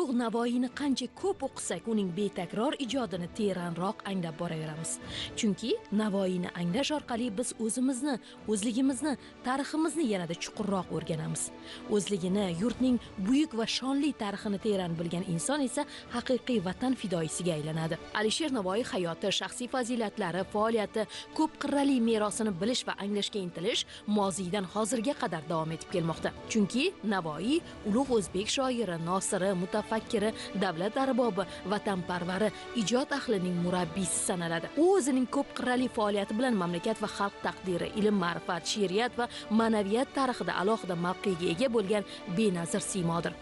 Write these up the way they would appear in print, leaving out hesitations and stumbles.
Ulug' Navoiyni qancha ko'p o'qisak, uning betakror ijodini teranroq anglab boraveramiz. Chunki Navoiyni anglash orqali biz o'zimizni, o'zligimizni, tariximizni yanada chuqurroq o'rganamiz. O'zligini, yurtning buyuk va shonli tarixini teran bilgan inson esa haqiqiy vatan fidoyisiga aylanadi. Alisher Navoiy hayoti, shaxsiy fazilatlari, faoliyati, ko'p qirrali merosini bilish va anglashga intilish moziydan hozirga qadar davom etib kelmoqda. Chunki Navoiy ulug' o'zbek shoiri, nosiri, mutafakkiri, davlat arbobi, vatanparvari, ijod ahlining murabbiysi sanaladi. U o'zining ko'p qirrali faoliyati bilan mamlakat va xalq taqdiri, ilm, ma'rifat, she'riyat va ma'naviyat tarixida alohida mavqega ega bo'lgan benazir siymodir.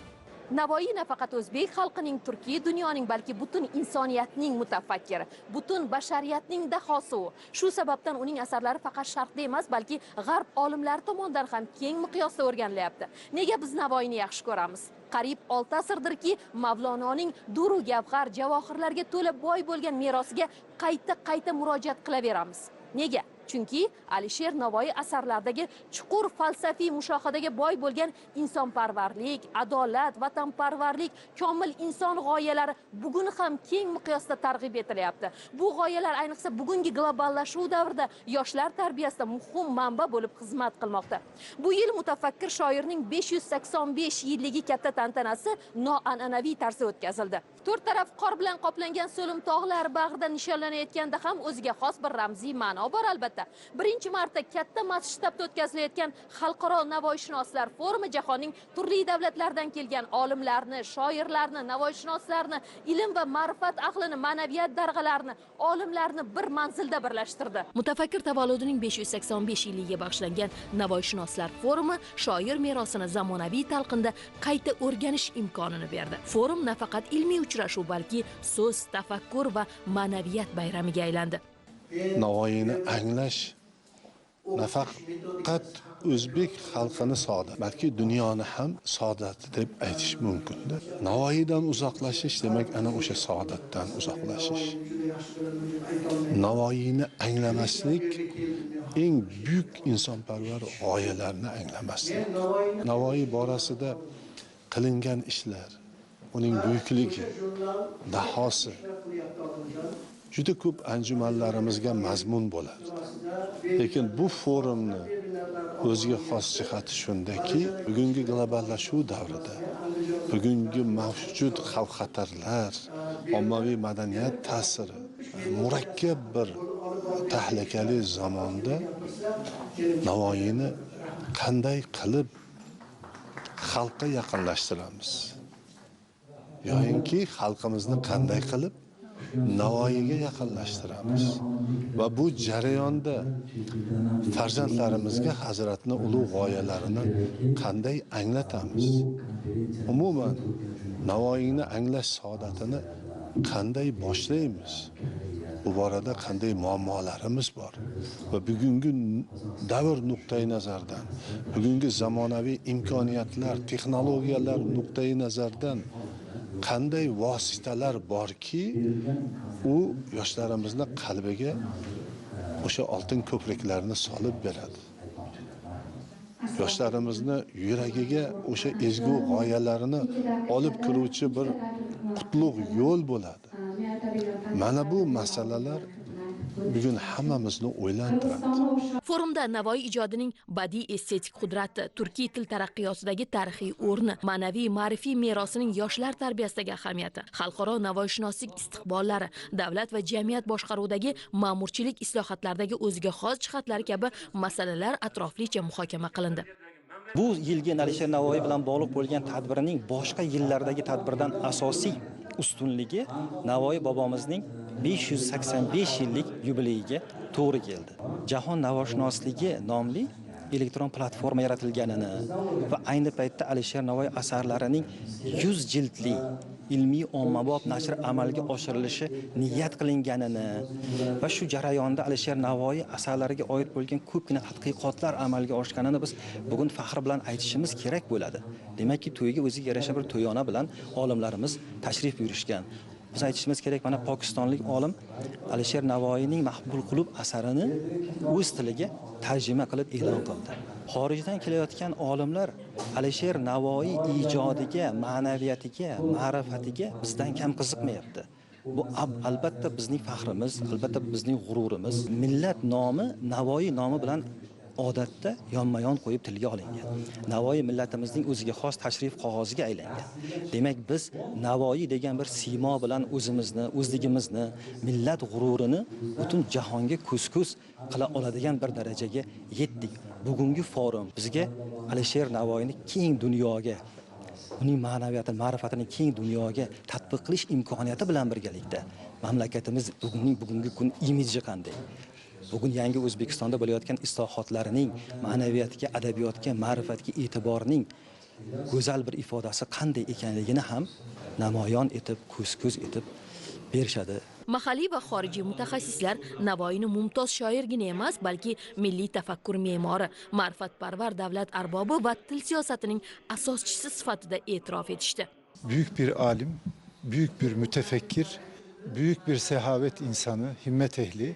Navoiy nafaqat o'zbek xalqining, turkiy dunyoning, balki butun insoniyatning mutafakkiri, butun bashariyatning dahosi u. Shu sababdan uning asarlari faqat sharqda emas, balki g'arb olimlari tomonidan ham keng miqyosda o'rganilyapti. Nega biz Navoiyni yaxshi ko'ramiz? Qariyb 6 asrdirki, Mavlononing duru gavhar, javohirlarga to'la boy bo'lgan merosiga qayta-qayta murojaat qilaveramiz. Nega? Chunki Alisher Navoiy asarlaridagi chuqur falsafiy mushohadaga boy bo'lgan insonparvarlik, adolat, vatanparvarlik, komil inson g'oyalari bugun ham keng miqyosda targ'ib etilyapti. Bu g'oyalar ayniqsa bugungi globallashuv davrida yoshlar tarbiyasida muhim manba bo'lib xizmat qilmoqda. Bu yil mutafakkir shoirning 585 yilligi katta tantanasi noan'anaviy tarzda o'tkazildi. To'rt taraf qor bilan qoplangan so'lim tog'lar bag'rida nishonlanayotganda ham o'ziga xos bir ramziy ma'no bor albatta. Birinchi marta katta masshtabda o'tkazilayotgan xalqaro Navoiyshunoslar forumi jahonning turli davlatlaridan kelgan olimlarni, shoirlarni, Navoiyshunoslarni, ilm va ma'rifat ahlini, ma'naviyat darg'alarini, olimlarni bir manzilda birlashtirdi. Mutafakkir tavalludining 585 yilligiga bag'ishlangan Navoiyshunoslar forumi shoir merosini zamonaviy talqinda qayta o'rganish imkonini berdi. Forum nafaqat ilmiy uchrashuv, balki so'z, tafakkur va ma'naviyat bayramiga aylandi. Navoiyni anglash nafaqat o'zbek xalqini saodat, balki dunyoni ham saodati deb aytish mumkindir. Navoiydan uzoqlashish demak ana o'sha saodatdan uzoqlashish. Navoiyni anglamaslik eng buyuk insonparvar g'oyalarni anglamaslik. Navoiy borasida qilingan ishlar, uning buyukligi, dahosi juda ko'p anjumanlarimizga mazmun bo'lardi. Lekin bu forumni o'ziga xos jihati shundaki, bugungi globallashuv davrida, bugungi mavjud xavf-xatarlar, ommaviy madaniyat ta'siri, murakkab bir tahlikali zamonda Navoiyni qanday qilib xalqqa yaqinlashtiramiz? Yoyinki xalqimizni qanday qilib Navoiyga yaqinlashtiramiz va bu jarayonda farzandlarimizga hazratni ulug' g'oyalarini qanday anglatamiz? Umuman Navoiyni anglash saodatini qanday boshlaymiz? Bu borada qanday muammolarimiz bor? Va bugungi davr nuqtai nazaridan, bugungi zamonaviy imkoniyatlar, texnologiyalar nuqtai nazaridan qanday vositalar borki, u yoshlarimizni qalbiga o'sha oltin ko'priklarni solib beradi. Yoshlarimizni yuragiga o'sha ezgu g'oyalarini olib kiruvchi bir qutlug' yo'l bo'ladi. Mana bu masalalar bugun hammamizni o'ylantiradi. Forumda Navoiy ijodining badiiy estetik qudrati, turkiy til taraqqiyotidagi tarixiy o'rni, ma'naviy ma'rifiy merosining yoshlar tarbiyasidagi ahamiyati, xalqaro navoiyshunoslik istiqbollari, davlat va jamiyat boshqaruvidagi ma'murchilik islohotlaridagi o'ziga xos jihatlari kabi masalalar atroflicha muhokama qilindi. Bu yilgi Alisher Navoiy bilan bog'liq bo'lgan tadbirning boshqa yillardagi tadbirdan asosiy ustunligi Navoiy bobomizning 585 yillik yubileyiga to'g'ri keldi. Jahon navoiyshunosligi nomli elektron platforma yaratilganini va ayni paytda Alisher Navoiy asarlarining 100 jildli ilmiy ommabop nashr amalga oshirilishi niyat qilinganini va shu jarayonda Alisher Navoiy asarlariga oid bo'lgan ko'pgina tadqiqotlar amalga oshganini biz bugun faxr bilan aytishimiz kerak bo'ladi. Demakki, to'yga o'ziga yarasha bir to'yona bilan olimlarimiz tashrif buyurishgan. Biz aytishimiz kerak, mana pokistonlik olim Alisher Navoiyning Mahbubul Qulub asarini o'z tiliga tarjima qilib e'lon qildi. Xorijdan kelayotgan olimlar Alisher Navoiy ijodiga, ma'naviyatiga, ma'rifatiga bizdan kam qiziqmayapti. Bu albatta bizning faxrimiz, albatta bizning g'ururimiz. Millat nomi Navoiy nomi bilan odatda yonma-yon qo'yib tilga olingan. Navoiy millatimizning o'ziga xos tashrif qog'oziga aylangan. Demak, biz Navoiy degan bir siymo bilan o'zimizni, o'zligimizni, millat g'ururini butun jahonga ko'z-ko'z qila oladigan bir darajaga yetdik. Bugungi forum bizga Alisher Navoiyni keng dunyoga, uning ma'naviyatini, ma'rifatini keng dunyoga tatbiq qilish imkoniyati bilan birgalikda mamlakatimiz bugungi kun imidji qanday? Bugun yangi O'zbekistonda bo'layotgan islohotlarning ma'naviyatga, adabiyotga, ma'rifatga e'tiborning go'zal bir ifodasi qanday ekanligini ham namoyon etib, ko'z-ko'z etib berishadi. Mahalliy va xorijiy mutaxassislar Navoiyni mumtoz shoirgina emas, balki milliy tafakkur me'mori, ma'rifatparvar davlat arbobi va til siyosatining asoschisi sifatida e'tirof etishdi. Büyük bir alim, büyük bir mütefekkir, büyük bir sehavet insanı, himmet ehli.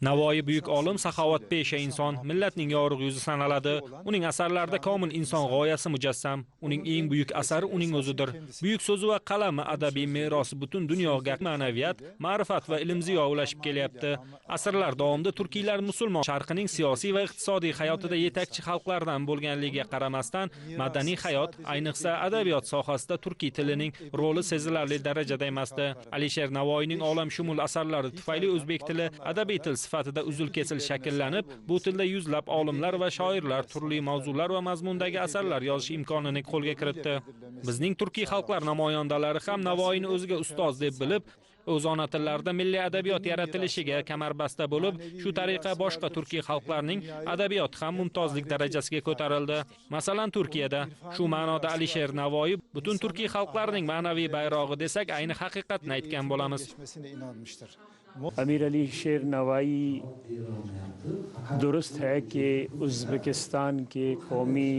Navoiy buyuk olim, saxovatpesha inson, millatning yorug' yuzi sanaladi. Uning asarlarida komil inson g'oyasi mujassam. Uning eng buyuk asari uning o'zidir. Buyuk so'zi va qalami, adabiy merosi butun dunyoga ma'naviyat, ma'rifat va ilm ziyo ulashib kelyapti. Asrlar davomida turkiylar musulmon sharqining siyosiy va iqtisodiy hayotida yetakchi xalqlardan bo'lganligiga qaramasdan, madaniy hayot, ayniqsa adabiyot sohasida turkiy tilining roli sezilarli darajada emasdi. Alisher Navoiyning olamshumul asarlari tufayli o'zbek tili adabiy til sifatida uzil-kesil shakllanib, bu tilda yuzlab olimlar va shoirlar turli mavzular va mazmundagi asarlar yozish imkonini qo'lga kiritdi. Bizning turkiy xalqlar namoyandalari ham Navoiyni o'ziga ustoz deb bilib, o'z ona tillarida milliy adabiyot yaratilishiga kamarbasta bo'lib, shu tariqa boshqa turkiy xalqlarning adabiyoti ham mumtozlik darajasiga ko'tarildi. Masalan, Turkiyada shu ma'noda Alisher Navoiy butun turkiy xalqlarning ma'naviy bayrog'i desak, ayni haqiqatni aytgan bo'lamiz. Amir Alisher Navai दुरुस्त है कि उज़्बेकिस्तान के कौमी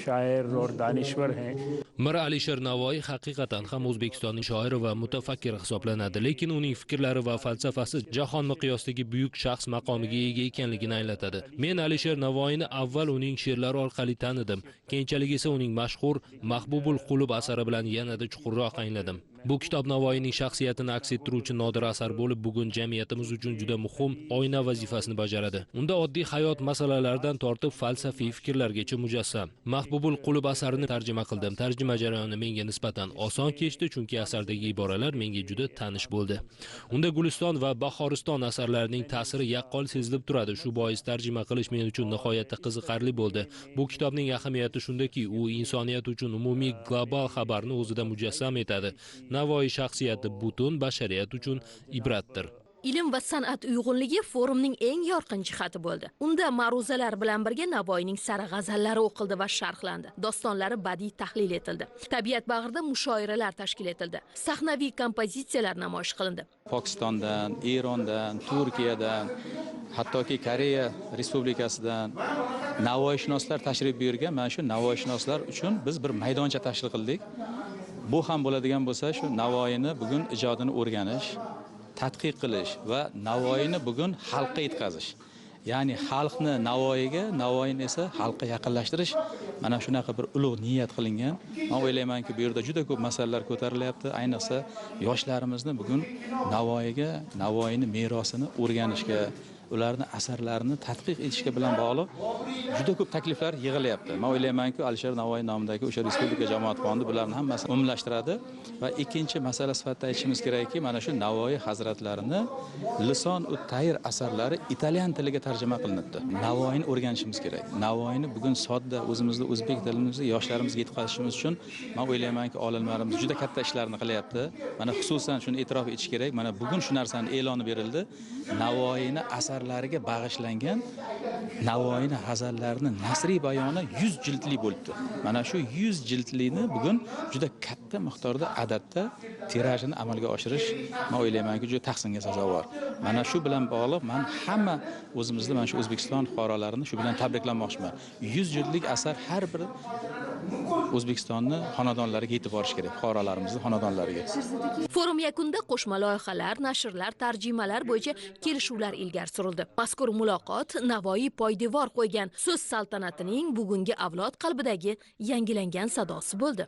शायर और दानिश्वर हैं. Mir Alisher Navoiy haqiqatan ham O'zbekistonning shoiri va mutafakkiri hisoblanadi, lekin uning fikrlari va falsafasi jahon miqyosidagi buyuk shaxs maqomiga ega ekanligini anglatadi. Men Alisher Navoiyni avval uning she'rlari orqali tanidim, keyinchalik esa uning mashhur Mahbubul Qulub asari bilan yanada chuqurroq angladim. Bu kitob Navoiyning shaxsiyatini aks ettiruvchi nodir asar bo'lib, bugun jamiyatimiz uchun juda muhim oyna vazifasini bajaradi. Unda oddiy hayot masalalaridan tortib falsafiy fikrlargacha mujassam. Mahbubul Qulub asarini tarjima qildim. Tarjima jarayoni menga nisbatan oson kechdi, chunki asardagi iboralar menga juda tanish bo'ldi. Unda Guliston va Bahoriston asarlarining ta'siri yaqqol sezilib turadi. Shu bois tarjima qilish men uchun nihoyatda qiziqarli bo'ldi. Bu kitobning ahamiyati shundaki, u insoniyat uchun umumiy global xabarni o'zida mujassam etadi. Navoiy shaxsiyati butun bashariyat uchun ibratdir. Ilm va san'at uyg'unligi forumning eng yorqin jihati bo'ldi. Unda ma'ruzalar bilan birga Navoiyning sara g'azallari o'qildi va sharhlandi. Dostonlari badiiy tahlil etildi. Tabiat bag'rida mushoiralar tashkil etildi. Sahnaviy kompozitsiyalar namoyish qilindi. Pokistondan, Erondan, Turkiyadan, hattoki Koreya Respublikasidan navoiyshunoslar tashrif buyurgan. Mana shu navoiyshunoslar uchun biz bir maydoncha tashkil qildik. Bu ham bo'ladigan bo'lsa, shu Navoiyni bugun ijodini o'rganish, tadqiq qilish va Navoiyni bugun xalqqa yetkazish. Ya'ni xalqni Navoiyga, Navoiyni esa xalqqa yaqinlashtirish, mana shunaqa bir ulug' niyat qilingan. Men o'ylaymanki, bu yerda juda ko'p masalalar ko'tarilyapti. Ayniqsa yoshlarimizni bugun Navoiyga, Navoiyning merosini o'rganishga, ularni asarlarini tadqiq etishga bilan bog'liq juda ko'p takliflar yig'ilyapti. Men o'ylaymanki, Alisher Navoiy nomidagi o'sha Respublika jamoat fondi bularni hammasini umumlashtiradi. Va ikkinchi masala sifatida aytishimiz kerakki, mana shu Navoiy hazratlarini Lison ut Tayr asarlari italyan tiliga tarjima qilinibdi. Navoiyni o'rganishimiz kerak. Navoiyni bugun sodda o'zimizni o'zbek tilimizni yoshlarimizga yetkazishimiz uchun men o'ylaymanki, olimlarimiz juda katta ishlarni qilyapti. Mana xususan shuni e'tirof etish kerak. Mana bugun shu narsani e'loni berildi. Navoiyni asarlariga bag'ishlangan Navoiyni g'azallarini nasriy bayoni 100 jildli bo'libdi. Mana shu 100 jildlini bugun juda katta miqdorda adadda tirajini amalga oshirish, men o'ylaymanki, juda tahsinga sazovor. Mana shu bilan bog'liq men hamma o'zimizni, mana shu O'zbekiston fuqarolarini shu bilan tabriklamoqchiman. 100 jildlik asar har bir O'zbekistonni xonadonlariga yetib borish kerak, fuqarolarimizni xonadonlariga. Forum yakunida qo'shma loyihalar, nashrlar, tarjimalar bo'yicha kelishuvlar ilgari surildi. Mazkur muloqot Navoiy poydevor qo'ygan so'z saltanatining bugungi avlod qalbidagi yangilangan sadosi bo'ldi.